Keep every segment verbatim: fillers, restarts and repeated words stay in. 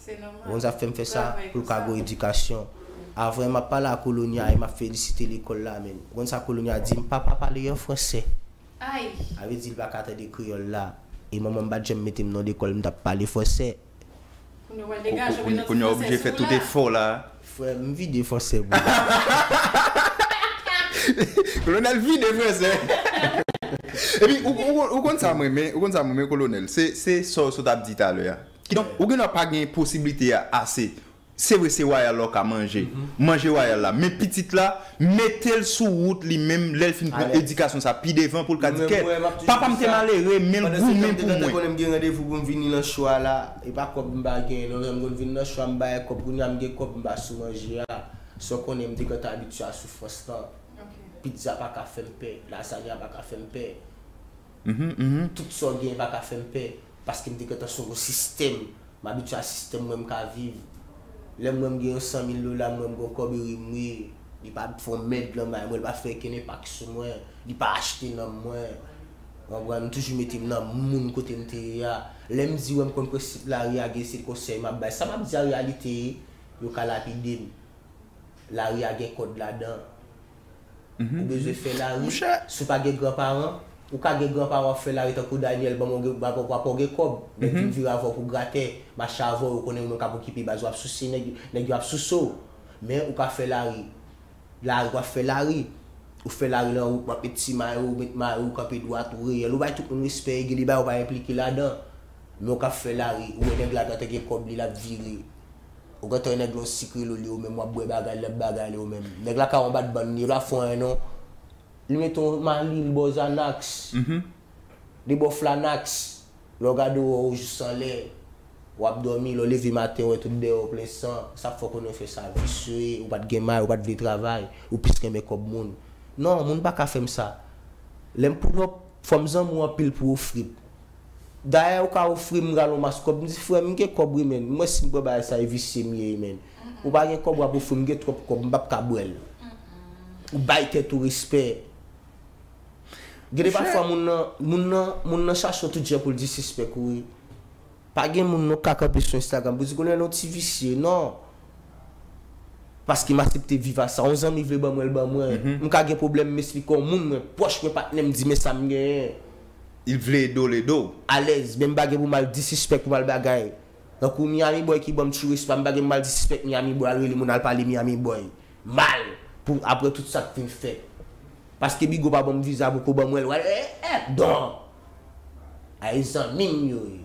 Ou konn sa fè m fè sa? Pou l ka gen edikasyon. Avan, m ap pale a Kolonya e m ap felisite lekòl la, men ou konn sa Kolonya di m? Papa, pale an fransè. Ay. Sa vle di l pa ka tande kreyòl la. E manman m pa t janm mete m nan lekòl m t ap pale fransè. Kounye a w oblije fè tout efò la. Frè, m vide fransè pou ou. Kolonèl vide fransè. Epi, ou, ou, ou konn sa mwen, men, ou konn sa mwen, men, Kolonèl. Se, se sa w sot ap di talè a. Kidonk, ou gen dwa pa gen posiblite a ase. Se vre, se wayal la w ka manje. Manje wayal la. Men pitit la, mete l sou wout li menm, lè l fin pran edikasyon sa pi devan pou l ka di, kèt, papa m te malere, men l goumen pou mwen. Pandan se tan, m te gentan konnen m gen randevou pou m vini nan cho a la. E pa kòb m pa gen. Lè m konn vin nan cho a, m bay kòb. Kounye a m gen kòb, m pa sou manje a. Sa w konnen, m te gentan abitye a soufrans lan. Pizza pa ka fè m pè. Lazanya pa ka fè m pè. Tout sa w gen pa ka fè m pè. Paske m te gentan sou yon sistèm. M abitye a sistèm mwen m ka viv. Lè m wè m gen yon san mil dola, m wè m gen yon kòb, e ri m ri. Li pa fè yon mèd nan may mwen, li pa fè okenn enpak sou mwen. Li pa achte nanm mwen. W konprann? M toujou mete m nan moun kote m te ye a. Lè m di, wè, m konn prensip lari a, gen seri konsèy m ap bay. Sa m ap di a reyalite ye, yo ka lapide m. Lari a gen kòd ladan. Ou bezwen fè lari. Si w pa gen granparan, ou ka gen granparan w ap fè lari tankou Daniel, ban mwen gen, ban mwen, w ap gen kòb. Nèg vin vire avè w pou gratè, mache avè w, yo konnen ou menm k ap okipe baz, w ap souse nèg, nèg yo ap souse w. Men ou ka fè lari. Lari, w ap fè lari. Ou fè lari nan wout, w ap met ti mayo, ou met mayo, ou kanpe dwat, ou reyèl. Ou bay tout moun respè, e gen de bagay ou pa enplike ladan. Men ou ka fè lari, ou wè nèg la gentan gen kòb li, l ap vire. Ou gentan wè nèg la yon sikre loli ou menm, w ap bwè bagay, l ap bagay li ou menm. Nèg la ka yon badbann, li pa fè anyen non. Li mete yon malil bò Xanax. Li bò Flanax. Lè w gade w wè w jis anlè. W ap dòmi, lè w leve maten, w wè tout dèyè w plen san. Sa k fè w konnen w fè sa visye, ou pa t gen may, ou pa t vle travay, ou plis renmen kòb moun. Non, moun pa ka fè m sa. Lè m pull up, fò m zanmi w anpil pou w ofri m. Dayè, ou ka ofri m rale yon mas kòb, m di, frè, m gen kòb wi, men. M wè si m pran bagay sa, e visye m ye, men. Ou pa gen kòb, w ap ofri m, m gen twòp kòb, m p ap ka bwè l. Ou bay tèt ou respè. Gen de pafwa moun nan, moun nan, moun nan chache w tout jan pou l disrespect ou, wi. Pa gen moun non k ka kanpe sou Instagram pou di, "Kolonèl, ou ti visye." Non. Paske m aksepte viv a sa. Yon zanmi vle ban mwen, l ban mwen. M ka gen pwoblèm, m esplike yon moun, mwen pwòch mwen, patnè m, di, "Men sa m genyen." Li vle ede w, l ede w. Alèz, men m pa gen pou m al disrespect, pou m al bagay. Tankou Miami Boy ki ban m ti respè, m pa gen pou m al disrespect Miami Boy, al rele moun, al pale Miami Boy mal, pou apre tout sa k fin fèt. Paske Bigo pa ban m viza pou ko ban mwen l, wè, eh, eh, don. Ay zanmi m yo ye.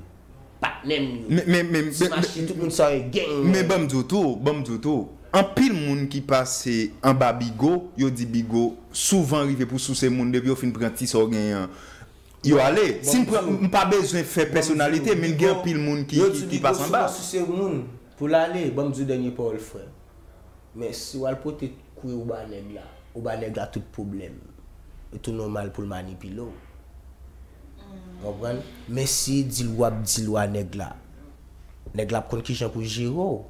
Patnè m yo. Men, men, men, ti mache, tout moun sa yo ye gang. Men ban m di w tou, ban m di w tou. Anpil moun ki pase anba Bigo, yo di Bigo souvan rive pou souse moun depi yo fin pran ti sa w genyen an. Yo ale. Si m pran, m pa bezwen fè pèsonalite, men gen anpil moun ki, ki, ki pase anba. Yo di Bigo souvan souse moun pou l ale. Ban m di w dènye pawòl, frè. Men si w al pote kwi w ba nèg la, ou ba nèg la tout pwoblèm. E tou nòmal pou l manipile w. Konprann? Men si di l w ap di l w a nèg la, nèg la ap konn kijan pou jere w.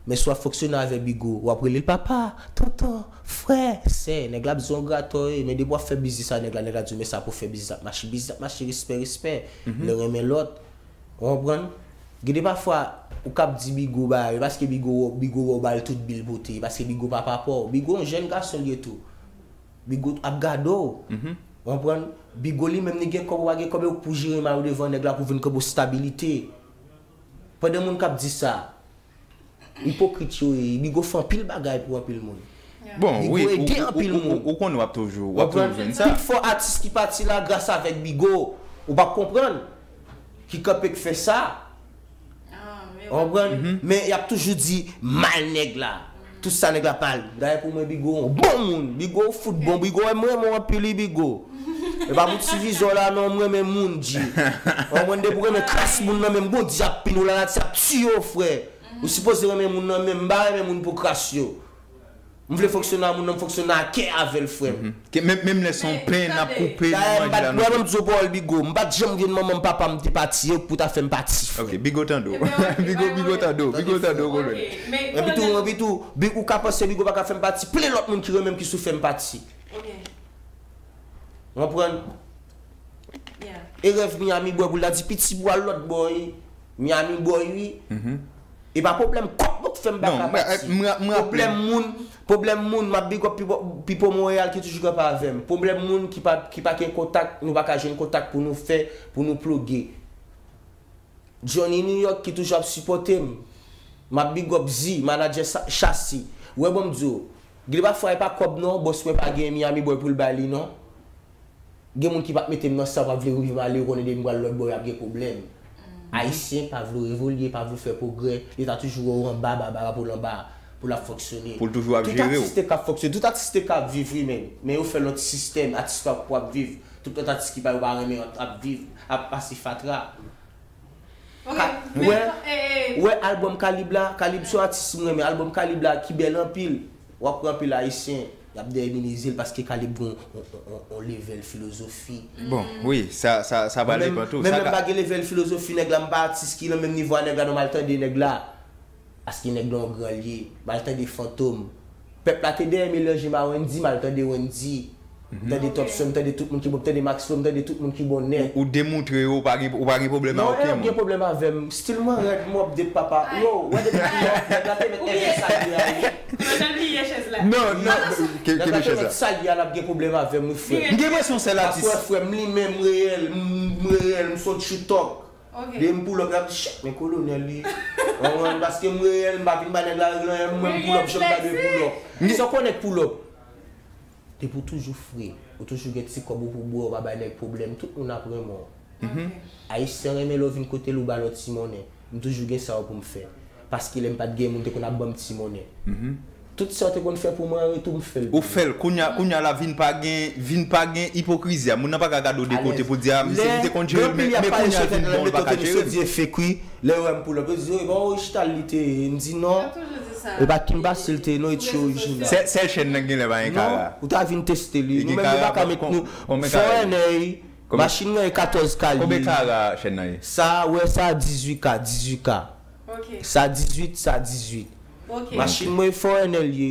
Men si w ap fonksyone avè Bigo, w ap rele l papa, tonton, frè, sè. Nèg la ap di w yon gratò ye, men depi w ap fè biznis a nèg la, nèg la di w men sa pou fè biznis ap mache, biznis ap mache, respè, respè. Lè w renmen lòt, ou konprann? Gen de pafwa, ou k ap di Bigo bagay, paske Bigo, Bigo wè w ba l tout bil pote, paske Bigo papa pa w. Bigo yon jèn gason l ye tou. Bigo ap gade w. Ou konprann? Bigo li menm li gen kòb ou pa gen kòb, e ou k pou jere may ou devan nèg la pou vin kanpe w stabilite. Pandan moun k ap di sa, ipokrit yo ye, Bigo fè anpil bagay pou anpil moun. Bon, wi, Bigo ede anpil moun. Ou konnen w ap toujou, w ap toujou jwenn sa. Pifò atis ki pati la gras avèk Bigo, ou p ap konprann. Ki kanpe k fè sa. Ou konprann? Men y ap toujou di mal nèg la. Tout sa nèg la pa al. Dayè pou mwen Bigo yon bon moun. Bigo fout bon. Bigo wè m renmen w anpil wi Bigo. E pa pou ti vizyon la non, m renmen moun Dye. Ou konprann? Depi w renmen kras moun nan menm, gon dyab pini w, lanati ap tiye w, frè. Ou sipoze renmen moun nan menm, m pa renmen moun pou kras yo. M vle fonksyone a moun nan, m fonksyone a kè avè l, frè m. Menm, menm lè se yon pen n ap koupe, nou manje la, nou. Dayè, m pa t bwè, ban m di w pawòl Bigo. M pa t janm gen manman m, papa m te pati, e ou k pou ta fè m pati, frè. Ok, Bigo tande w. Bigo, Bigo tande w, Bigo tande w, kolonèl. Epi tou, epi tou, Bigo, ou ka panse Bigo pa ka fè m pati, plen lòt moun ki renmen m ki sou fè m pati. Ou konprann? E rèv Miami Boy pou l ta di piti bwa lòt bò wi. Miami Boy wi. E pa pwoblèm kòb nou k fè m pa ka pati. Pwoblèm moun, pwoblèm moun, m ap big up Pipo, Pipo Montréal ki toujou kanpe avè m. Pwoblèm moun ki pa, ki pa gen kontak, nou pa ka jwenn kontak pou nou fè, pou nou ploge. Johnny New York ki toujou ap sipòte m. M ap big up Zi, manadjè Chassi. Ou wè, bon, m di w, gen de pafwa e pa kòb non, bòs mwen pa gen Miami Boy pou l ba li non. Gen moun ki p ap mete m nan sa, p ap vle rive m ale, yo konnen depi m pral lòt bò, y ap gen pwoblèm. Ayisyen pa vle revolye, pa vle fè pwogrè, yo ta toujou wè w anba, ba, ba, pa pou l anba, pou l ap fonksyone. Pou l toujou ap jere w. Tout atis te ka fonksyone, tout atis te ka viv wi, men, men yo fè lòt sistèm, atis pa pou ap viv. Tout lòt atis ki pa, yo pa renmen ap viv, ap pase fatra. Ou wè, ou wè albòm Kalib la, Kalib se yon atis m renmen, albòm Kalib la ki bèl anpil. W ap wè anpil Ayisyen, y ap dèyè minize l paske Kalib gen yon, yon, yon, yon level filozofi. Bon, wi, sa, sa, sa pral depann tou. Mwen menm, mwen menm m pa gen level filozofi nèg la, m pa atis ki nan menm nivo a nèg la, non, m al tande nèg la. Paske nèg la yon gran l ye. M al tande Fantom. Pèp la te dèyè melanje m a Wendy, m al tande Wendy. M tande Topson, m tande tout moun ki bon, m tande Maxflo, m tande tout moun ki bon nèt. Ou, ou demontre yo, ou pa gen, ou pa gen pwoblèm a okenn moun. Non, e yo gen pwoblèm avè m. Stil mwen rèd, m update papa. Yo, wè depi m update, nèg la te mèt envè sa li a ye. Mwen bliye chèz la. Non, non, kenbe chèz la. Nèg la te mèt sa li a, l ap gen pwoblèm avè m, wi, frè. M gen enpresyon sèl atis. Frè, m li menm reyèl, m, m reyèl, m se yon tchoutok. Depi m pull up, y ap di, "Shit, men kolonèl li." Konprann? Paske m reyèl, m pa vin ba nèg la règleman, mwen m pull up, jan m ta dwe pull up. Kisa w konnen k pull up? Depi w toujou fre, ou toujou gen ti kòb ou pou bwè, ou pa bay nèg pwoblèm, tout moun ap renmen w. Ayisyen renmen lè w vin kote l, ou ba l yon ti monnen. M toujou gen sa yo pou m fè. Paske lè m pa t gen moun te konn ap ban m ti monnen. Tout sa w te konn fè pou mwen an retou, m fè l pou ou. Ou fè l, kounye a, kounye a la vin pa gen, vin pa gen ipokrizi a. Moun nan pa ka gade w de kote pou di, "A, misye, li te konn jere l, men, men kounye a l vin bon, l pa ka jere l." Di e fake wi. Lè yo wè m pull up, yo di, "Wi, bon, Richtal li te ye." M di, "Non." E pa Kim Basil te ye, non, e ti orijinal. Sèl, sèl chèn nan genlè pa gen kara. Non, ou ta vin teste li. Nou menm nou pa ka met nou. Foreigner, machin mwen e katòz kalib. Konbyen kara chèn nan ye? Sa, wè, sa dizuit ka, dizuit ka. Sa dizuit, sa dizuit. Machin mwen e foreigner l ye.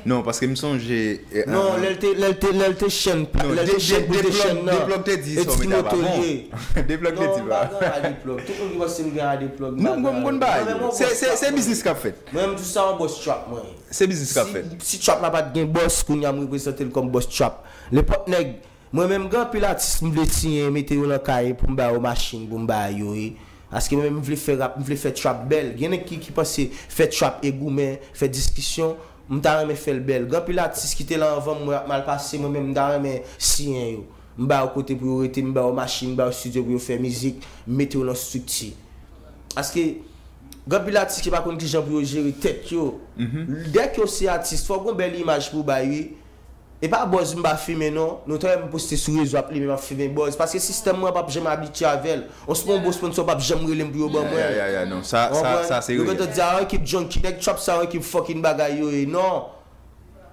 Non, paske m sonje. Non, lè l te, lè l te, lè l te chèn, lè l te chèn pou te chèn nan. Deplòg te di sa w mete a pa bon. Deplòg te di pa. Non, m pa gen a deplòg. Tout moun ki panse m gen a deplòg. Non, m konn bay. Se, se, se biznis k ap fèt. Mwen, m di sa yon bòs trap mwen. Se biznis k ap fèt. Si, si trap la pa t gen bòs, kounye a m reprezante l kòm bòs trap. Nenpòt nèg, mwen menm gen anpil atis m vle siyen, mete yo nan kay pou m ba yo machin, pou m ba yo, wi. Paske mwen menm m vle fè rap, m vle fè trap bèl. Gen nèg ki, ki panse fè trap e goumen, fè diskisyon, m ta renmen fè l bèl. Gen anpil atis ki te la anvan m, mwen ap mal pase, mwen menm m ta renmen siyen yo. M ba yo kote pou yo rete, m ba yo machin, m ba yo estidyo pou yo fè mizik, m mete yo nan estrikti. Paske gen anpil atis ki pa konn kijan pou yo jere tèt yo. Dèk yo se atis, fò w gen yon bèl imaj pou w bay, wi. E pa buzz m pa fimen non. Nou t wè m poste sou rezo ap li menm ap fimen buzz. Paske sistèm mwen p ap janm abitye avè l. On s-, on bon sponsor p ap janm rele m pou yo ban mwen. Ya, ya, ya, non. Sa, sa, sa se reyèl. Yo gentan di, "A, yon ekip junkie, nèg trap sa, yon ekip fucking bagay yo ye." Non.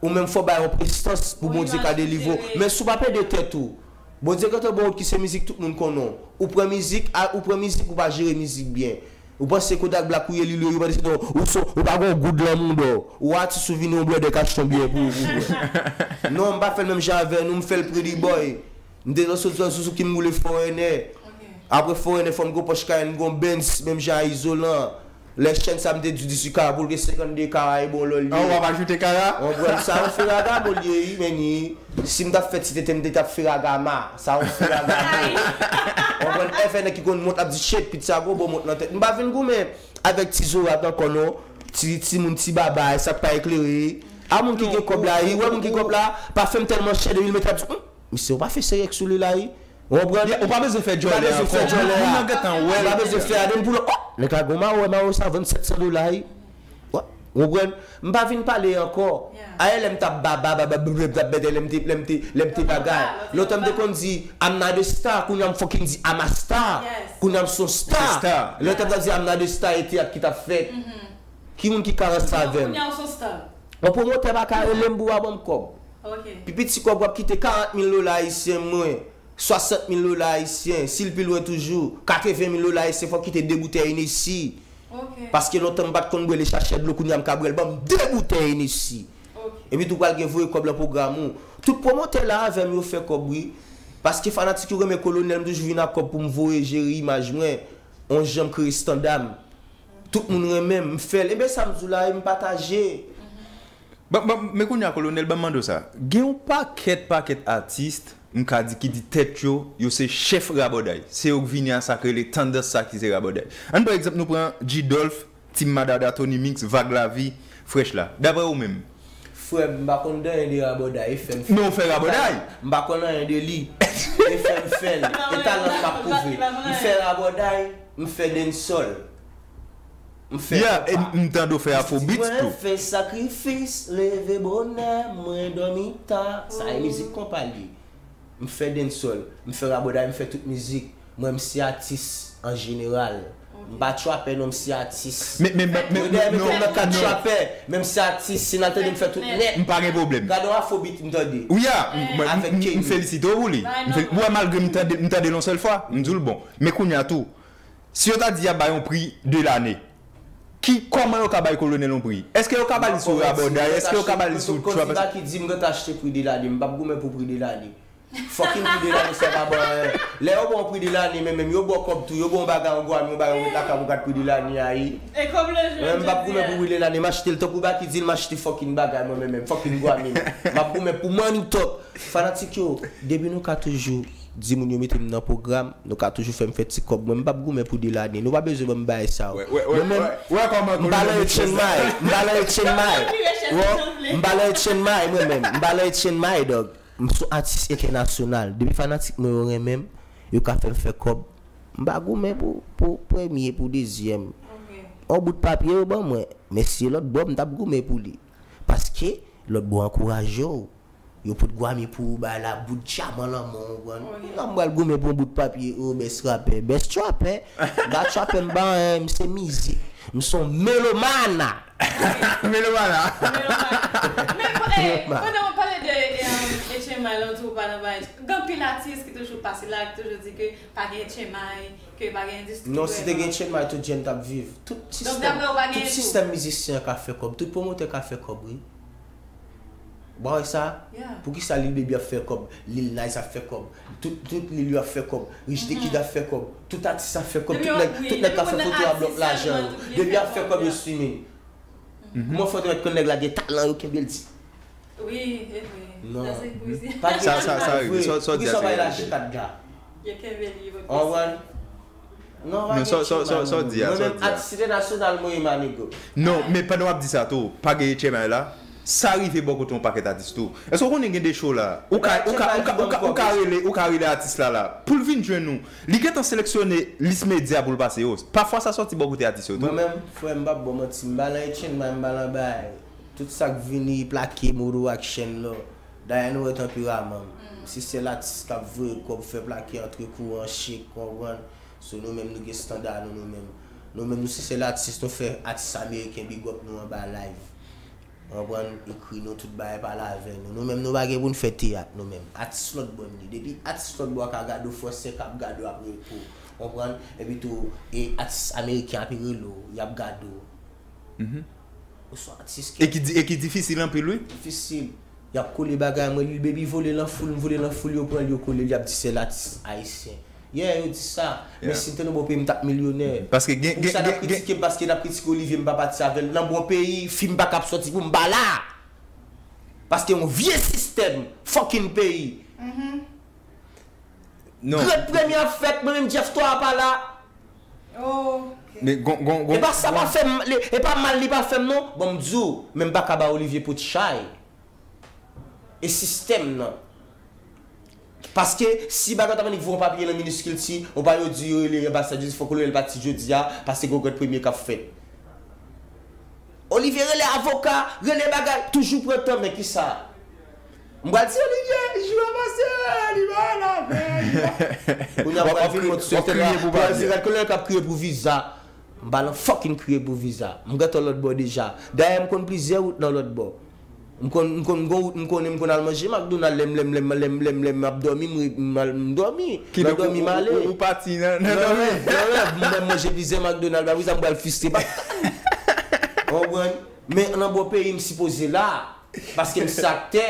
Ou menm fò w bay yon prestans pou Bondye ka delivre w. Men si w pa pede tèt ou, Bondye gentan ba w wout ki se mizik tout moun konnen w. Ou pran mizik, a, ou pran mizik, ou pa jere mizik byen. Ou panse Kodak Black ou ye, li lwe, ou pa deside, ou so, ou pa gen yon goud lan mouda w. Ou atis ou vini yon blòdè k achte yon byè pou ou, pou bwè. Non, m pa fè l menm jan avè nou, m fè l Pretty Boy. M te nan sot zòn sou ki m boule foreigner. Apre foreigner fò m gon pòch Cayenne, m gon Benz, menm jan a Izolan. Lè chèn sa m te di dizuit kara pou l gen senkannde kara e bon lò l ye. An, w ap ajoute kara? Ou konprann sa, yon fè raga bon l ye, wi, men ni. Si m t ap fè ti tete, m te t ap fè raga ma. Sa yon fè raga bon. Ou konprann, F N ki konn mont ap di, "Shit, pit sa gon bon mont nan tèt." M pa vin goumen avèk ti zorat ankò non. Ti, ti moun, ti babay, sa k pa eklere. A moun ki gen kòb la, wi, wè moun ki gen kòb la, pa fè m tèlman chè depi l mete ap di, "Hum, misye, ou pa fè serèk sou li la, wi." Ou konprann? Ou pa bezwen fè djòlè ankò. Moun nan gentan wè l. Ou pa bezwen fè a, depi pou l, oh, nèg la gon mawo, mawo sa vann sèt san dola, wi. Ou konprann? M pa vin pale ankò. Ayè lè m t ap ba, ba, ba, ba, ba, ba, ba, lè m te, lè m te, lè m te bagay. Lontan m te konn di, "I'm not a star," kounye a m fucking di, "I'm a star." Kounye a m son star. Lontan m t ap di, "I'm not a star," e teyat ki t ap fèt. Ki moun ki ka ranse avè m? Kounye a w son star. Yon pwomotè pa ka rele m pou w a ban m kòb. Pi piti kòb w ap kite karant mil dola ayisyen mwen. Swasant mil dola ayisyen, si l pi lwen toujou, katreven mil dola ayisyen, fò w kite de boutèy Hennessy. Paske lontan m pa t konn bwè, le chachè dlo, kounye a m ka bwè l, ban m de boutèy Hennessy. Epi tou pral gen voye kòb lan pwogram ou. Tout pwomotè la avè m yo fè kòb wi. Paske fanatik yo renmen kolonèl, m toujou vin ak kòb pou m voye jere imaj mwen. On jan m kreye estanda m. Tout moun renmen m, m fè l. Enben sa m di w la, e m pataje. Ban, ban, men kounye a, Kolonèl, ban m mande w sa. Gen yon pakèt, pakèt atis, m ka di, ki di tèt yo, yo se chèf rabòday. Se yo k vini a sa k rele tandans sa ki se rabòday. Ann pran egzanp, nou pran G-Dolph, Team Madada, Tony Mix, Vag Lavi, Fresh la. Daprè ou menm? Frè m, m pa konn de anyen de rabòday, e fè m fè l. Men w fè rabòday? M pa konn anyen de li, e fè m fè l. E talan m ap pwouve. M fè rabòday, m fè dancehall. M fè konpa. M tande w fè afrobeats tou. Mwen fè sakrifis, leve bonè, mwen dòmi ta. Sa e mizik konpa li. M fè dancehall, m fè rabòday, m fè tout mizik. Mwen m se atis an jeneral. M pa trapè non, m se atis. Men men men men Mwen dèyè mete m nan kad trapè, men m se atis, si n al tande m fè tout nèt. M pa gen pwoblèm. Gade yon afrobeat m tande. Wi a, mwen m felisite w pou li. Ou wè malgre m tande l yon sèl fwa, m di w l bon. Men kounye a tou, si yo ta di y ap bay yon pri de lane, ki, kòman yo ka bay Kolonèl yon pri? Èske yo ka ba li sou rabòday? Èske yo ka ba li sou trap? Kòm T-Back di m gentan achte pri de lane, m p ap goumen pou pri de lane. Fucking pri de lane sa pa ban anyen. Lè yo ba w pri de lane, men menm yo ba w kòb tou, yo ba w bagay an gwa, men yo ba w met lakay pou gad pri de lane a, wi. E kòb le jwenn jodi a. Mwen menm m p ap goumen pou pri de lane, m achte l tankou Baky di l, m achte fucking bagay mwen menm, menm fucking gwa menm. M ap goumen pou money talk. Fanatik yo, depi nou ka toujou di moun yo mete m nan pwogram, nou ka toujou fè m fè ti kòb. Mwen m p ap goumen pou de lane. Nou pa bezwen ban m bagay sa yo. Mwen menm, m pa nan Etienne May. M pa nan Etienne May. M pa nan Etienne May mwen menm. M pa nan Etienne May, dog. M se yon atis entènasyonal. Depi fanatik mwen yo renmen m, yo ka fè m fè kòb. M pa goumen pou, pou premye, pou dezyèm. On bout papye yo ban mwen. Men si se lòt bò, m t ap goumen pou li. Paske lòt bò ankouraje w. Yo pot gwami pou ou bay la bout dyaman lan men w, ou konprann? Kounya m pral goumen pou yon bout papye, oh, best rapper, best trapper. M pa trapè, m pa anyen, m se mizik. M se yon melomana. Melomana. Men pandan w pale de H M I lan, ou di w pa nan bay. Gen anpil atis ki toujou pase la, ki toujou di ke pa gen H M I, ke pa gen endistri. Non, si te gen H M I, tout jèn t ap viv. Tout sistèm, tout sistèm mizisyen an ka fè kòb, tout pwomotè ka fè kòb, wi. Bon, e sa, poukisa Lil Baby ap fè kòb, Lil Nas ap fè kòb, tout, tout Lil yo ap fè kòb, Rich the Kid ap fè kòb, tout atis ap fè kòb, tout nèg, tout nèg k ap fè foto a blòk lajan yo. Depi y ap fè kòb, yo swimen. Kòman fè w te mèt konn nèg la gen talan, yo kenbe l di? Wi, e vre. Non. Sa se poezi. Pa gen talan vre. Poukisa w pa al achte kat la? Yo kenbe li, yo pa pase. Non, pa gen H M I. Mwen menm atis entènasyonal mwen ye, my nigga. Non, men pandan w ap di sa tou, pa gen H M I la, sa rive bò kote yon pakèt atis tou. Èske w konnen gen de show la? Ou ka, ou ka, ou ka, ou ka, ou ka rele, ou ka rele atis la la. Pou l vin jwenn ou, li gentan seleksyone lis medya pou l pase yo. Pafwa sa sòti bò kote atis yo tou. Mwen menm, frè m, m p ap ba w manti, m pa nan H M I, m pa nan bay. Tout sa k vini plake, modo ak chèn lan. Dayè nou wè tanperaman m. Si sèl atis k ap voye kòb fè plake antre kouran, chèk, konprann? So nou menm nou gen standa nou, nou menm. Nou menm nou se sèl atis, nou fè atis ameriken big up nou anba live. Konprann? Ekri nou tout bagay, pale avè nou. Nou menm nou pa gen pou n fè teyat nou menm. Atis lòt bò n ye. Depi atis lòt bò a ka gade w, fransè k ap gade w ap repo. Konprann? Epi tou, e atis ameriken ap rele w, y ap gade w. Ou se yon atis ke. E ki di, e ki difisil anpil wi. Difisil. Y ap kole bagay mwen, Lil Baby vole nan foul, m vole nan foul, yo pran l, yo kole l, y ap di sèl atis ayisyen. Yeah, yo di sa. Men si m te nan bon peyi, m t ap milyonè. Paske gen, gen, gen, gen. Poukisa n ap kritike m? Paske n ap kritike Olivier, m pa pati avè l. Nan bon peyi, fim pa ka ap sòti pou m pa la. Paske yon vye sistèm, fucking peyi. Non. Grand premye ap fèt, mwen menm Jeff Toa pa la. Oh, ok. Men gon, gon, gon. E pa sa pa fè m, li, e pa mal li pa fè m non. Bon, m di w, men m pa ka ba Olivier pout chay. E sistèm nan. Paske si bagay t ap annik voye yon papye nan Minis Kilti, yon pa yo di yo rele anbasad, yo di fòk Kolonèl pati jodi a, paske gon Grand Premye k ap fèt. Olivier rele avoka, rele bagay, toujou pran tan, men kisa? M pral di Olivier, jou a pase, li pa la, men li pa. Kounye a m pral vin mont sou entènè la, m pral di gad Kolonèl k ap kriye pou viza. M pa nan fucking kriye pou viza. M gentan lòt bò deja. Dayè m konn plizyè wout nan lòt bò. M konn, m konn, m gon wout m konnen m konn al manje McDonald lè m, lè m, lè m, lè m, lè m, lè m ap dòmi, m, m al, m dòmi. Nan dòmi m ale. Ou, ou, ou pati nan, nan dòmi. Nan rèv, nan rèv, m, m manje plizyè McDonald, apre sa m pral fiste. Pa, konprann? Men nan bon peyi m sipoze la. Paske m se aktè.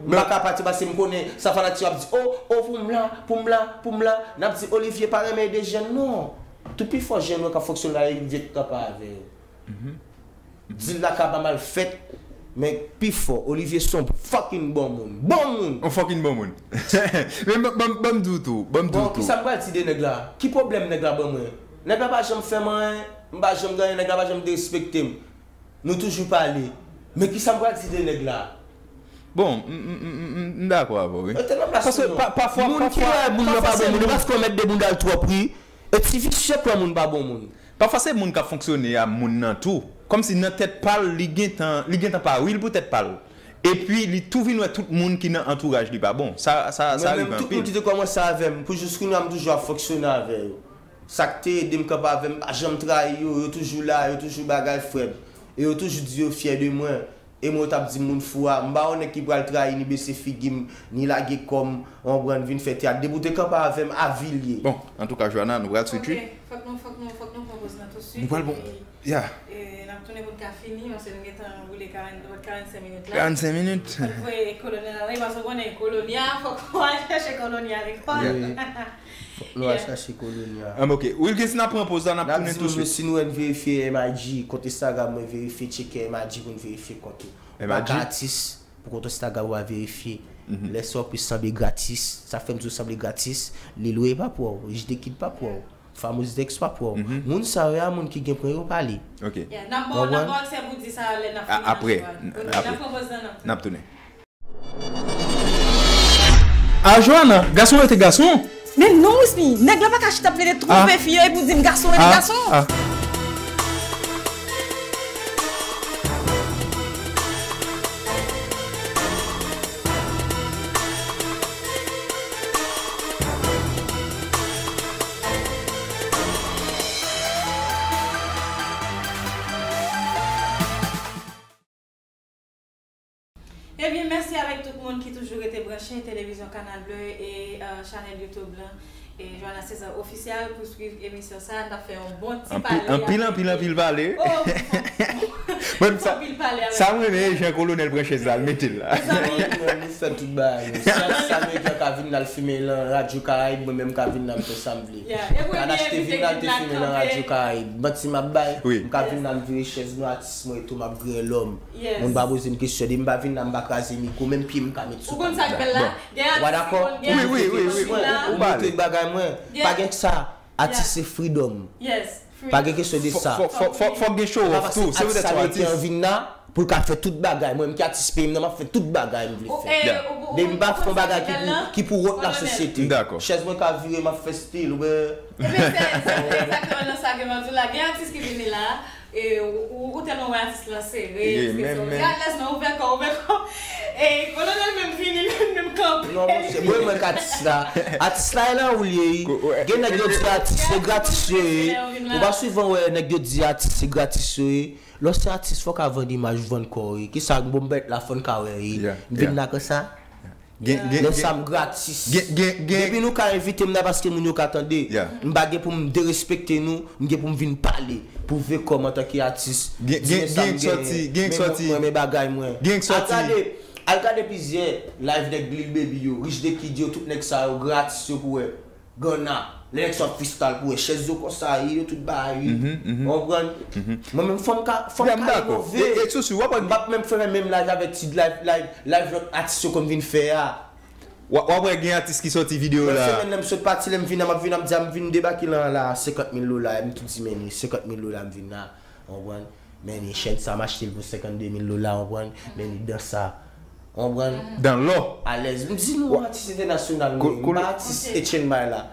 M pa ka pati paske m konnen sa fanatik yo ap di, oh, oh, pou m la, pou m la, pou m la. N ap di Olivier pa renmen ede jèn non. Tout pi fò jèn yo k ap fonksyone la, yo vin vye kanpe avè yo. Dil la ka pa mal fèt, men pi fò, Olivier se yon fucking bon moun. Bon moun! Yon fucking bon moun. Men ban, ban, ban m di w tou, ban m di w Bon, tou. Kisa m pral di de nèg la? Ki pwoblèm nèg la ban mwen? Nèg la pa janm fè m anyen, m pa janm gen anyen, nèg la pa janm derespekte m. Nou toujou pale. Men kisa m pral di de nèg la? Bon, m, m, m, m, m, m dakò avè w, wi. Paske pa, pafwa, moun ki wè moun nan pa bon moun, paske w mèt de bounda l twòp, wi. E ti visye pran moun pa bon moun. Pafwa se moun k ap fonksyone a moun nan tou. Kòmsi nan tèt pa l, li gentan, li gentan pa real pou tèt pa l. Epi li tou vin wè tout moun ki nan antouraj li pa bon. Sa, sa, sa rive anpil. Mwen menm, tout moun ki te kòmanse avè m, pou jis kounye a m toujou ap fonksyone avè yo. Sa k te ede m kanpe avè m, pa janm trayi yo, yo toujou la, yo toujou bagay frè m. E yo toujou di yo fyè de mwen. E mwen yo t ap di m moun fou a, m pa yon nèg ki pral trayi ni bese figi m, ni lage kò m, w konprann, vin fè teyat. Depi w te kanpe avè m, avilye. Bon, antouka, Joana, nou pral switch wi. Ok, fòk nou, fòk nou, fòk nou pran poz nan tou swit. Nou pral bon. Epi, yeah. E, n ap tounen pou n ka fini, paske nou gentan boule karant, karannsenk minit la. Karannsenk minit. Fòk voye kolonèl ale, paske w konnen kolonèl a, fòk w al chache kolonèl a lekòl. Yeah. Fòk nou al chache kolonèl a. Ah, ok. Wilkins, n ap pran poz la, n ap tounen tou swit. Si nou wè n verifye M I G, kont Instagram mwen, verifye tcheke M I G pou n verifye kont ou. M I G? M pa ka atis pou kont Instagram ou pa verifye. Lè sa w pi sanble gratis, sa fè m di w sanble gratis, Lil Wayne pa pou w, Jide Kid pa pou w, Famous Dex pa pou w. Moun sa yo a moun ki gen pwen yo pale. Ok. Yeah, n ap ba w, n ap ba w aksè pou di sa lè n ap fini. Apre, apre. N ap pran poz la, n ap tounen. N ap tounen. Ah, Joana, gason rete gason. Men non, Wismy, nèg la pa ka chita ap vin twouve fi yo epi w di m gason rete gason. Ah. Ebyen, mèsi avèk tout moun ki toujou rete branche televizyon Kanal Bleu e, euh, chanèl YouTube lan. E Joana César Official pou swiv emisyon sa a. N ap fè yon bon ti pale. Anpil, anpil, anpil pale. Oh, bon, bon, bon, bon, anpil pale avèk. Sa m renmen, jan kolonèl pran chèz la, l mete l la. Mezanmi. Mwen, nou fè tout bagay. Si atis ameriken ka vin la, l filme nan Radyo Karayib, mwen menm m ka vin la, m fè sa m vle. Yeah. E pou Kadash te vin la, l te filme nan Radyo Karayib. Manti m ap bay, m ka vin la, m vire chèz mwen, atis mwen e tou, m ap griyen lò m. Yes. Moun pa poze m kesyon, depi m pa vin la, m pa kraze mikwo, menm pye m ka met sou tab la. Ou konn sa k bèl la? Bon. Gen atis ki konn, gen atis ki konn vin la. Ou montre bagay mwen. Pa gen sa. Atis se freedom. Yes, freedom. Pa gen kesyon de sa. Fò, fò, fò, fò, fòk gen show off tou. Se poutèt sa atis. Vin la pou l ka fè tout bagay. Mwen, m ki atis peyi m nan, m ap fè tout bagay m vle fè. Depi m pa fè yon bagay ki pou, ki pou wont lasosyete. Chèz mwen ka vire, m ap fè stil, ou wè. Ebyen, se, se egzakteman nan sa ke m ap di w la. Gen atis ki vini la, e, ou, ou, ou tèlman wè atis lan sere, ekspresyon, gad lèzman, ouvè kò, ouvè kò. E, kolonèl menm vini, li menm kanpe. Non, monchè, mwen, mwen k atis la. Atis la, e nan ou l ye, wi. Gen nèg yo di atis, se gratis yo ye. Ou pa souvan wè nèg yo di atis, se gratis yo ye. Lè w se atis, fòk a vann imaj, vann kò w, wi. Kisa, bon, m pa t la, fò n ka wè, wi. M vin la konsa. Gen, gen, lè sa m gratis. Gen, gen, gen. Depi nou ka envite m la paske moun yo ka tande. Yeah. M pa gen pou m derespekte nou, m gen pou m vin pale, pwouve kò m antanke atis. Gen, gen, gen k sòti, gen k sòti. Men mwen, men bagay mwen. Gen k sòti. Al gade, al gade plizyè live nèg Lil Baby yo, Rich the Kid yo, tout nèg sa yo gratis yo pou wè. Ganna, lè nèg sa ap freestyle pou wè chèz yo konsa, yo tout bagay, wi. Ou konprann? Mwen menm, fò m ka, fò m ka inove. M p ap menm fè menm live avèk ti live, live, live lòt atis yo konn vin fè a. W ap, w ap wè gen atis ki sòti videyo la. Lòt semèn, lè m sot pati, lè m vin, m ap vin, m ap di, m vin debake lan la, senkant mil dola, m tou di, men senkant mil dola m vin la. Ou konprann? Men ni chèn sa, m achte l pou senkannde mil dola, ou konprann? Men ni dan sa, ou konprann? Dan lò. Alèz. M di nou, atis entènasyonal, m pa atis Etienne May la.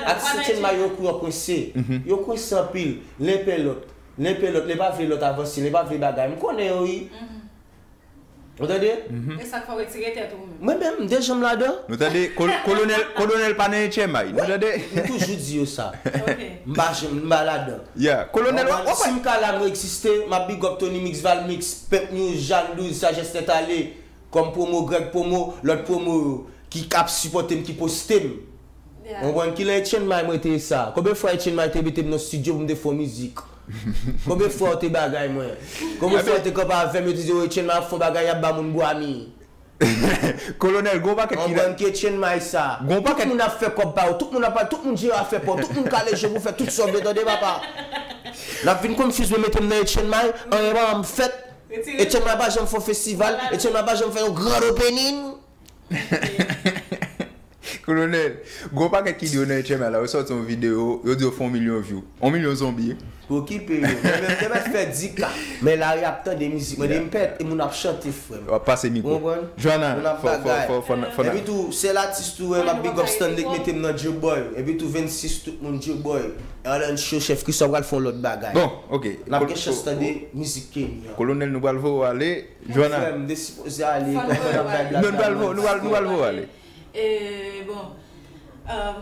Atis Etienne May yo kou yo kwense. Yo kwense anpil. Len pè lòt. Len pè lòt. Len pa vle lòt avanse. Len pa vle bagay. M konnen yo, wi. Ou tande? E sa k fè w retire tèt ou menm? Mwen menm, m deja m ladan. Nou tande? Kol-, kolonèl, kolonèl pa nan H M I. Nou tande? M toujou di yo sa. Ok. M pa janm, m pa ladan. Yeah. Kolonèl, w ap, w ap. Si m ka la, m egziste, m ap big up Tony Mix, Val Mix, Pep News, Jeanne Douze, Sajès Tèt Ale, kòm pwomo, Greg Pwomo, lòt pwomo yo ki ap sipòte m, ki poste m. Ou konprann ki lè Etienne May mwen te sa? Konbyen fwa Etienne May te mete m nan estidyo pou m te fè yon mizik? Konbyen fwa w te bagay mwen? Konbyen fwa w te kanpe avè m, yo te di, "Oh, Etienne May ap fè yon bagay, y ap ba moun bwa mi." Kolonèl, gon pakèt ki... Anprann ke Chienmay sa. Gon pakèt- Tout moun ap fè kòb pa yo. Tout moun ap, tout moun jere afè pa yo. Tout moun kale je pou fè tout sa w vle, tande papa. N ap vin konfyiz, men mete m nan Chienmay, anyen pa m fèt. Chienmay pa janm fè yon festival, Chienmay pa janm fè yon grand opening. Kolonèl, gon pakèt ki di yo nan Chienmay la, yo sòti yon videyo, yo di yo fè yon milyon view. Yon milyon zonbi. Pou okipe yo. Mwen menm te mèt fè di ka. Men lari ap tande mizik mwen, de m pèt, e moun ap chante, frè m. W ap pase mikwo. Konprann? Joana, Moun ap fò, fò, bagay. fò, fò, fò, fò, Epi tou, se latis tou, wè, m ap big up Stanley k mete m nan Joeboy. Epi tou, vennsis, tout moun Joeboy. Alan Show, Chèf Christophe pral fè yon lòt bagay. Bon, ok. N ap gen chans tande mizik Kenya. Kolonèl, nou pral voye w ale. Joana. Frè m, de sipoze ale, Fò n konprann ap voye w bay ale. blag. Non, nou pral voye, nou pral, nou pral voye w ale. E bon. euh,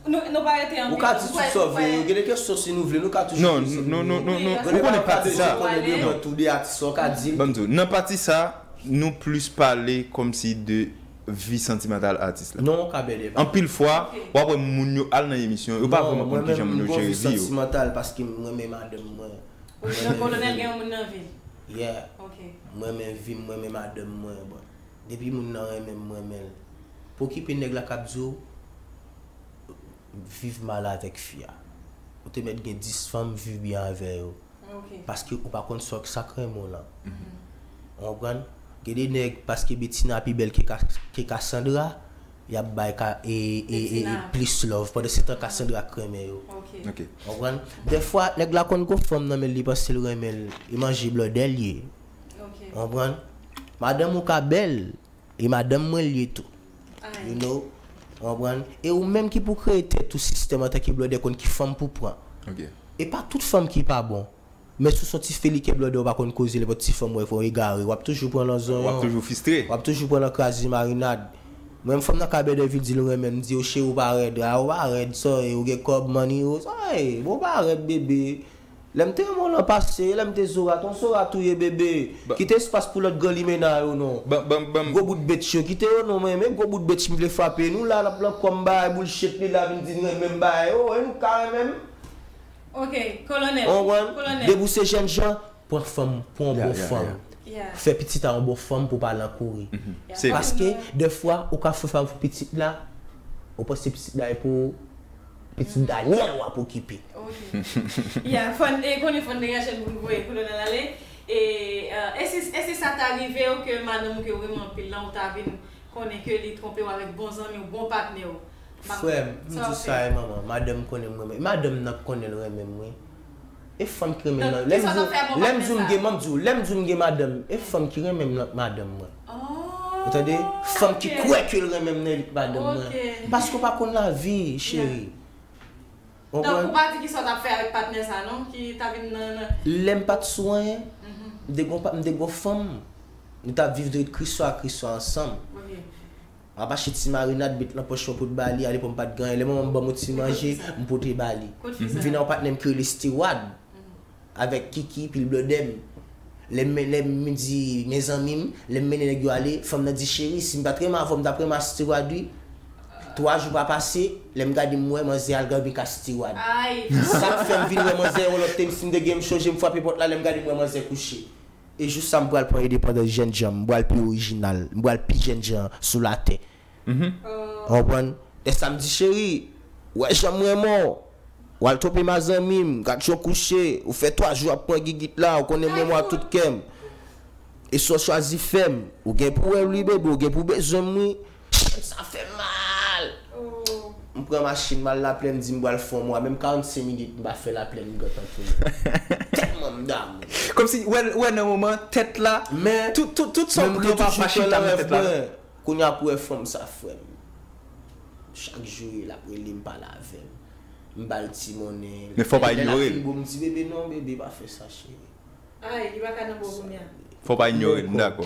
nou, nou pa rete anpil. Ou ka di tout sa w vle, yo gen de kesyon si nou vle, nou ka toujou Non, poze. non, non, non, non. Gade Ou konnen pa pati de sa. Joana. Tout de tou de atis, ou ka di. Ban m di w, nan pati sa, nou plis pale kòmsi de vi santimantal atis la. Non, ou ka bède. Anpil fwa, Ok. w ap wè moun yo al nan emisyon, yo pa vrèman konn kijan moun yo jere vi yo. Santimantal paske m renmen madanm mwen. Ou di nan Kolonèl gen yon moun nan vi l. Yeah. Ok. M renmen vi m, m renmen madanm mwen. Bon. Depi moun nan renmen m, m renmen l. Pou okipe nèg la k ap di w, viv mal avèk fi a. Ou te mèt gen dis fanm, viv byen avè yo. Ok. Paske ou pa konn sa sa k renmen w lan. Ou konprann? Gen de nèg, paske Betina pi bèl ke, Ka- ke Cassandra, y ap bay ka, e, e, e, e Betina. Plis love. Pandan se tan Cassandra k renmen yo. Ok. Ok. Ou konprann? Dèfwa, nèg la konn gon fanm nan men l, li panse l renmen l, e manje blòdè l ye. Ok. Ou konprann? Madanm ou ka bèl, e madanm mwen l ye tou. Ay. You know? Ou konprann? E ou menm ki pou kreye tèt ou sistèm antanke blòdè, konn ki fanm pou pran. Ok. E pa tout fanm ki pa bon. Men si w se yon ti felikè blòdè, ou pa konn koze, nenpòt ti fanm wè fè w egare, w ap toujou pran nan zon. W ap toujou fistre. W ap toujou pran nan kraze marinad. Mwen, fanm nan ka bèdè vin di l renmen m, m di yo, cheri, ou pa rèd, a, ou pa rèd, sa, e, ou gen kòb, money, ou, sa, e, bon, ou pa rèd, bebe. Lè m te renmen w lan pase, lè m te zorat, on zorat ou ye, bebe. Ba- Kite espas pou lòt gran limena yo, non. Ban, ban, ban, Gwo bout bitch yo, kite yo, non, mwen, men gwo bout bitch m vle frape. Nou la, n ap nan kòm bay bullshit, li la vin di n renmen m bay. Oh, e nou ka renmen m? Ok, Kolonèl. Ou konprann? Kolonèl. Depi w se jèn jan, pran fanm, pran yon Yeah, bon yeah, fanm. Yeah. Yeah. Fè pitit a yon bon fanm pou pa lan kouri. Yeah. Se- Paske, dèfwa, ou ka fè fanm pou pitit la, ou panse pitit la e pou ou, pitit Daniel w ap okipe. Ok. Yeah, fò n, e, konnen fò n degaje n pou n voye Kolonèl ale. E, euh, e si, e si sa ta rive w ke madanm ou ke w renmen anpil lan, ou ta vin konnen ke li twonpe w avèk bon zanmi w, bon patnè w? Frè m, m Sa w di sa fè? E manman, madanm konnen m renmen. Madanm nan konnen l renmen m, wi. E fanm ki renmen m Donk, nan. Lè m kisa w di w, ta fè bon lè m patnè di w m sa? gen, m di w, lè m di w m gen madanm, e fanm ki renmen m nan k madanm mwen. Oh, Ou tande? Fanm ki ok. Kwè ke l renmen m nan li k madanm mwen. Ok. Paske w pa konn lavi, cheri. Ou Donk, ou konprann? Pa di kisa w t ap fè avèk patnè sa, non? Ki ta vin nan, nan... Lè m pa t sou anyen, m te gon pa, m te gon fanm. Nou t ap viv de kriswa a kriswa ansanm. Ok. M ap achte ti marinad, met nan pòch mwen pou t ba li, ale pou m pa t gen anyen. Lè manman m ban m yon ti manje, m pote ba li. Kot fi M sa? Vin nan yon patnè m ki rele Steward. Avèk Kiki, pil blòdè m. Lè m, lè m di mezanmi m, lè m mennen nèg yo ale, fanm nan di, cheri, si m pa t renmen avè w, m t ap renmen a Steward, wi. Twa jou pa pase, lè m gade m wè manzè al gade ka Steward. Ay. Sa k fè m vin wè manzè yon lòt te, si m te gen m chonje m frape pòt la, lè m gade m wè manzè kouche. E jou sa m pral pran endepandans jènjan, m pral pi orijinal, m pral pi jènjan sou latè. Oh. Konprann? Lè sa m di, cheri, wè jan m renmen w. W al twonpe mazanmi m, gad jan w kouche, ou fè twa jou ap pran gigit la, ou konnen m renmen w ak tout kè m. E sa w chwazi fè m, ou gen pou wè l wi bebe, ou gen pou bezwen m wi. Chen sa fè m mal. Oh. M pran machin m al Laplèn, m di m pral fè yon mwa, menm karannsenk minit m pa fè Laplèn, m gentan tounen. Tèlman m damou. Kòmsi, wè, wè nan moman, tèt la, Men, tout, tout, tout sa men w m pran pa, toujou pa fè chita nan rèv tèt la. Mwen. Kounye a pou wè fanm sa, frè m. Chak jou, l ap rele m, pale avè m. M ba l ti monnen. Men fò pa Lè l ap inyore l. fin bon, m di, bebe, non, bebe, pa fè sa, cheri. Ay, li pa ka nan bon kounye a. Fò pa inyore l, m Menm dakò.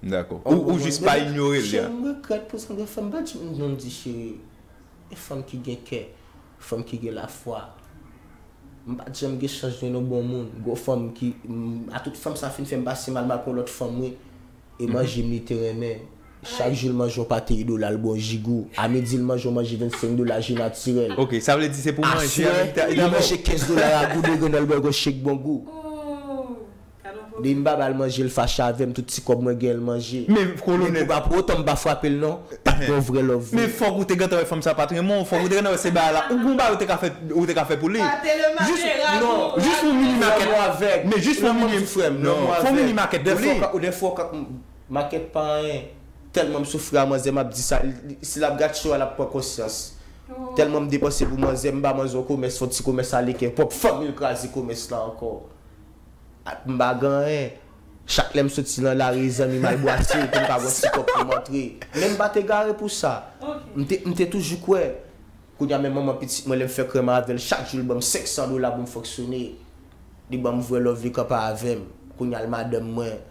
M dakò. Ou, ou jis pa inyore l, Cheri, ya. m regrèt pou sa m te fè, m pa t janm di, non, m di, cheri, e fanm ki gen kè, fanm ki gen lafwa. M pa t janm gen chans jwenn yon bon moun. Gwo fanm ki, m, a tout fanm sa fin fè m pase mal, m al pran lòt fanm, wi. E manje m li te renmen. Chak jou l manje yon pate dola, l bwè yon jigou. A midi l manje yon manje vennsenk dola, ji natirèl. Ok, sa vle di se pou manje Aswè, avèk ta- li manje kenz dola ragou de grenn, l bwè yon shake bon gou. Oh. Depi m pa ba l manje, l fache avè m, tout ti kòb mwen gen l manje. Men Kolonèl, men pou pa pou otan m pa frape l non. Pa t gen yon vrè love vre. Men fòk ou te gentan wè fanm sa pa t renmen w, fòk ou te gentan wè se bagay la. Ou gon bagay ou te ka fè, ou te ka fè pou li. Jis, non, jis yon mini makèt. Men jis yon mini, non, fè yon mini makèt pou li. Ou dèfwa ou ka makèt pa anyen. Tèlman m soufri a manzè, m ap di sa, si l ap gad show a, l ap pran konsyans. Tèlman m depanse pou manzè, m ba manzè yon komès, fè yon ti komès ale kè pwòp fanmi l, kraze komès la ankò. M pa gen anyen. Chak lè m soti nan lari, zanmi m al bwase pou m ka gen yon ti kòb pou m antre. Men m pa t egare pou sa. M te, m te toujou kwè. Kounye a, men manman pitit mwen, lè m fè krèm avè l, chak jou l ban m senk san dola pou m fonksyone. Li ban m vrè love, li kanpe avè m. Kounye a, l madanm mwen.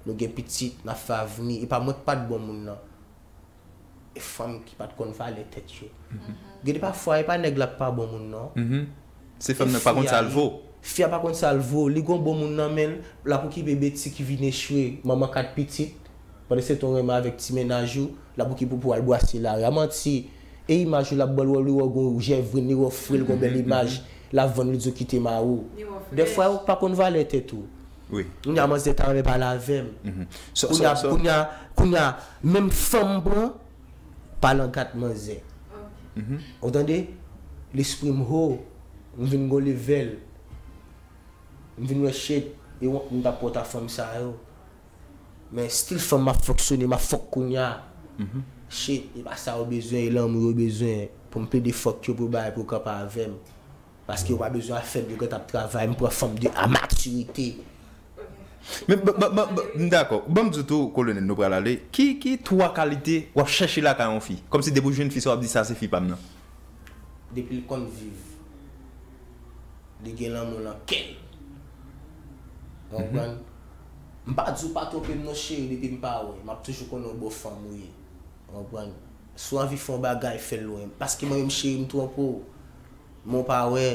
Nou gen pitit, n ap fè avni. E pa mwen k pa t bon moun nan. E fanm ki pa t konn valè tèt yo. Gen de pafwa, e pa nèg la k pa bon moun non. Se fanm nan pa konn sa l vo. Fi a pa konn sa l vo. Li gon bon moun nan men l, l ap okipe Beti ki vin echwe, manman kat pitit. Pandan se tan w renmen avèk ti mennaj ou, l ap okipe w pou w al bwase lari a. Manti. E imaj ou l ap ban l, li wè w gon jèvrin, li wè w fre, l gon bèl imaj. L ap vann, li di w kite mari w. Dèfwa, ou pa konn valè tèt ou. Wi. Kounye a, manzè ta renmen pale avè m. Kounye a, kounye a, kounye a, menm fanm m pran, pale an kat manzè. Ou tande? Lespri m ho, m vin gon level. M vin wè shit, e wont m t ap pòt a fanm sa yo. Men still fanm m ap fonksyone, m ap fòk kounye a. Shit, e pa sa yo bezwen, e lanmou yo bezwen. Pou m plede fòk yo pou yo bay pou yo kanpe avè m. Paske yo pa bezwen afè m, yo gentan ap travay, m pran fanm de a matirite. Men, m dakò. Ban m di w tou, Kolonèl, nou pral ale. Ki, ki twa kalite w ap chèche lakay yon fi? Kòmsi depi w jwenn fi sa, w ap di sa se fi pa m nan. Depi l konn viv. Li gen lanmou nan kè l. Ou konprann? M pa di w pa twonpe m non cheri, depi m pa wè. M ap toujou konnen w bon fanm ou ye. Ou konprann? Si w anvi fè yon bagay, fè l lwen. Paske mwen menm cheri, m twonpe w. Men w pa wè.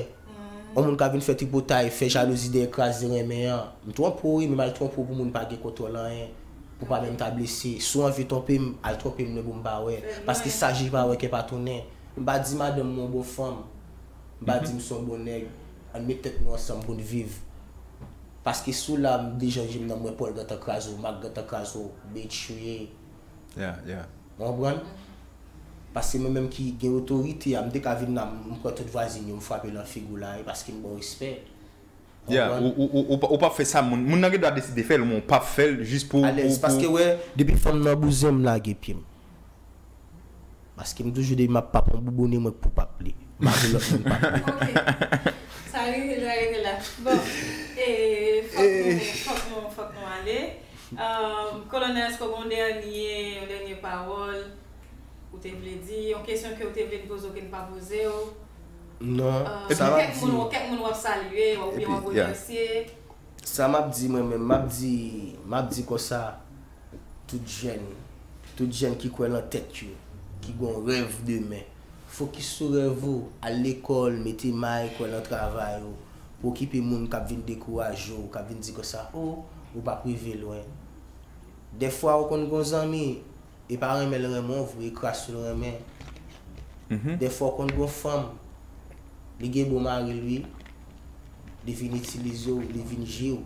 Yon moun ka vin fè tripotay, fè jalouzi dèyè kraze renmen an. M twonpe w wi, men m al twonpe w pou moun pa gen kontwòl anyen. Pou pa menm ta blese. Si w anvi twonpe m, al twonpe m lwen pou m pa wè. Paske sa je pa wè kè pa tounen. M pa di madanm mwen yon bon fanm. M pa di m se yon bon nèg. Ann met tèt nou ansanm pou n viv. Paske si w la, m deja jwenn nan mwen, Paul gentan kraze w, Marc gentan kraze w, bitch ou ye. Yeah, yeah. Ou konprann? Paske mwen menm ki gen otorite a, m te ka vin la, m pran tout vwazin yo, m frape nan figi w la, e paske m ba w respè. Yeah, ou, ou, ou, ou, ou p ap fè sa, moun, moun nan gen dwa deside fè l, men w p ap fè l jis pou, alèz, pou, paske wè, depi fanm nan bouzen m, lage pye m. Paske m toujou di m ap pap yon bouboune mwen pou pap li. M pa vle lòt moun pap li. Ok. Sa rete la, rete la. Bon, e, fòk nou, fòk nou, fòk nou ale. Um, Kolonèl, èske w gen yon dènye, yon dènye pawòl ou te vle di, yon kesyon ke w te vle n poze w ke n pa poze w? Non, sa m ap di. Kèk moun, kèk moun w ap salye, w ap, oubyen w ap remèsye? Sa m ap di mwen menm, m ap di, m ap di konsa, tout jèn, tout jèn ki kwè nan tèt yo, ki gon rèv demen, fokis sou rèv ou, al lekòl, mete may, kwè nan travay ou, pa okipe moun k ap vin dekouraje w, k ap vin di konsa, o, ou p ap rive lwen. Dèfwa ou konn gon zanmi, e pa renmen l renmen w vre, e kras ou l renmen. Dèfwa ou konn gon fanm, li gen bon mari l wi, li vin itilize w, li vin je w.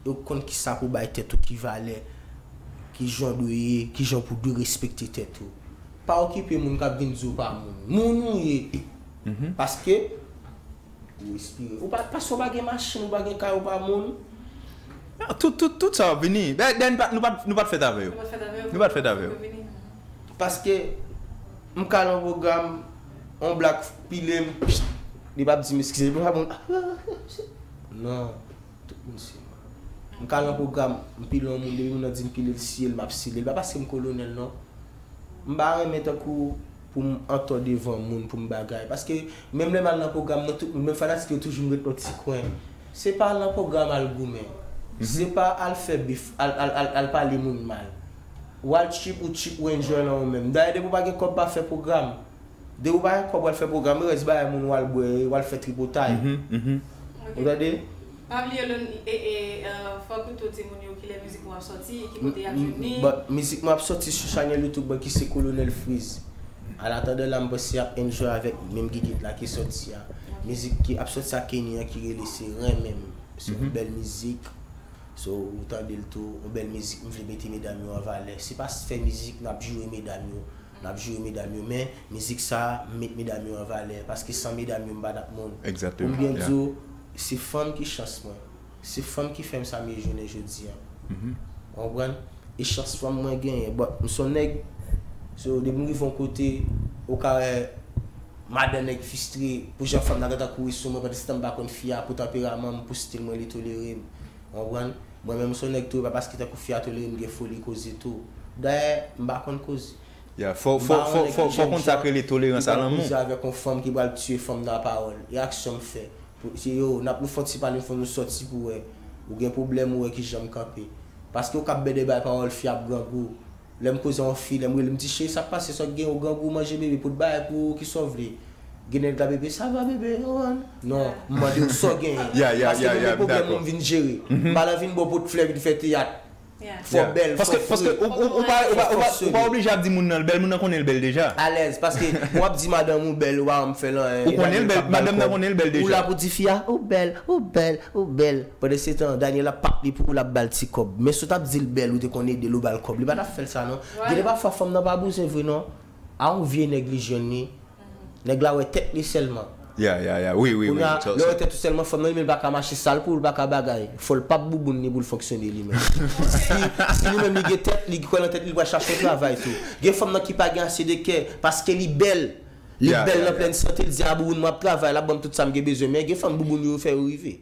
Ou konn kisa pou bay tèt ou ki valè, ki jan w dwe ye, ki jan pou dwe respekte tèt ou. Pa okipe moun k ap vin di w pa moun. Moun ou ye. Paske ou respire. Ou pa, paske w pa gen machin, ou pa gen kay, ou pa moun. Tout, tout, tout sa w ap vini. Dayè, dayè, nou pa, nou pa, nou pa t fèt avè yo. Nou pa t fèt avè yo. Nou pa t fèt avè yo. Paske m ka nan pwogram, yon blak pile m, li p ap di m eskize, li p ap bon. Non. Tout moun se mwen. M ka nan pwogram, m pile yon moun, depi moun nan di m pile l, siye l, m ap sile l. Pa paske m kolonèl, non. M pa renmen tankou pou m antò devan moun, pou m bagay. Paske menm lè m al nan pwogram nan, tout moun, menm fanatik yo toujou m ret nan ti kwen. Se pa al nan pwogram al goumen. Se pa al fè bif, al, al, al, al pale moun mal. W al trip, ou trip, ou enjoy nan ou menm. Dayè, depi w pa gen kòb, pa fè pwogram. Depi w pa gen kòb, w al fè pwogram, rès bagay moun, w al bwè, w al fè tripotay. Ou tande? Pa bliye, e, e, e, fòk ou tou di moun yo kilè mizik ou ap sòti, ki kote y ap jwenn li. Bon, mizik mwen ap sòti sou chanèl YouTube mwen ki se Kolonèl Freeze. An atandan la, m panse y ap enjoy avèk menm gigit la ki sòti a. Mizik ki ap sòti a Kenny an ki rele Se Renmen M. Se yon bèl mizik. So, ou tande l tou, yon bèl mizik, m vle mete medam yo an valè. Se pa fè mizik, n ap joure medam yo. N ap joure medam yo, men mizik sa, m met medam yo an valè. Paske san medam yo, m pa t ap moun. Pou m byen di w, se fanm ki chans mwen. Se fanm ki fè m sa m ye jounen jodi a. Ou konprann? E chans fanm mwen genyen. But, m se yon nèg, so, depi m rive yon kote, ou ka wè madan nèg fistre, pou jan fanm nan gentan kouri sou mwen, pandan se tan m pa konn fi a, pou tanperaman m, pou stil mwen, li tolere m. Ou konprann? Mwen menm, m se yon nèg tou, e pa paske tankou fi a tolere m, m gen foli koze tou. Dayè, m pa konn koze. Yeah, fò, fò, fò, fò, fò konn sa k rele tolerans a lanmou. Kouze avèk yon fanm ki pral tiye fanm nan a pawòl. E aksyon m fè. Pou, se yo, n ap nou fè yon ti pale, fò nou sòti pou wè. Ou gen pwoblèm, ou wè kijan m kanpe. Paske ou k ap bèdè bay pawòl fi ap grangou. Lè m koze yon fi, lè m rele m di cheri sa k pase, sa k gen, ou grangou, manje bebe, pot bagay pou ou, kisa w vle? Gen nèg la bebe, ça va bébé, ou konprann? Non, m mande w sa w genyen. Paske mwen gen pwoblèm mwen m vin jere. M pa nan vin ba w pot flè, vin fè teyat. Fò bèl, fò fri. Paske ou pa oblije ap di moun nan l bèl, moun nan konnen l bèl deja. Alèz, paske w ap di madanm ou bèl, ou pa janm fè l anyen. Ou konnen l bèl, madanm nan konnen l bèl deja. Ou la pou di fi a, ou bèl, ou bèl, ou bèl. Pandan se tan, Daniel ap pap li pou ou, l ap ba l ti kòb. Men si w t ap di l bèl, ou te konn ede l, ou ba l kòb. Li pa t ap fè l sa non. Gen de pafwa fanm nan pa bouzen vre non. A yon vye nèg li jwenn li. Nèg la wè tèt li sèlman. Yeah, yeah, yeah. Wi, wi, wi. Kounye a, lè w wè tèt ou sèlman, fanm nan li menm li pa ka mache sal pou ou, li pa ka bagay. Fò l pap bouboun li pou l fonksyone li menm. Si, si li menm li gen tèt, li kwè nan tèt li, li pral chache yon travay tou. Gen fanm nan ki pa gen ase de kè, paske li bèl. Li bèl nan plèn sante, li di a bouboun mwen ap travay, l ap ban m tout sa m gen bezwen. Men gen fanm bouboun yo fè yo rive.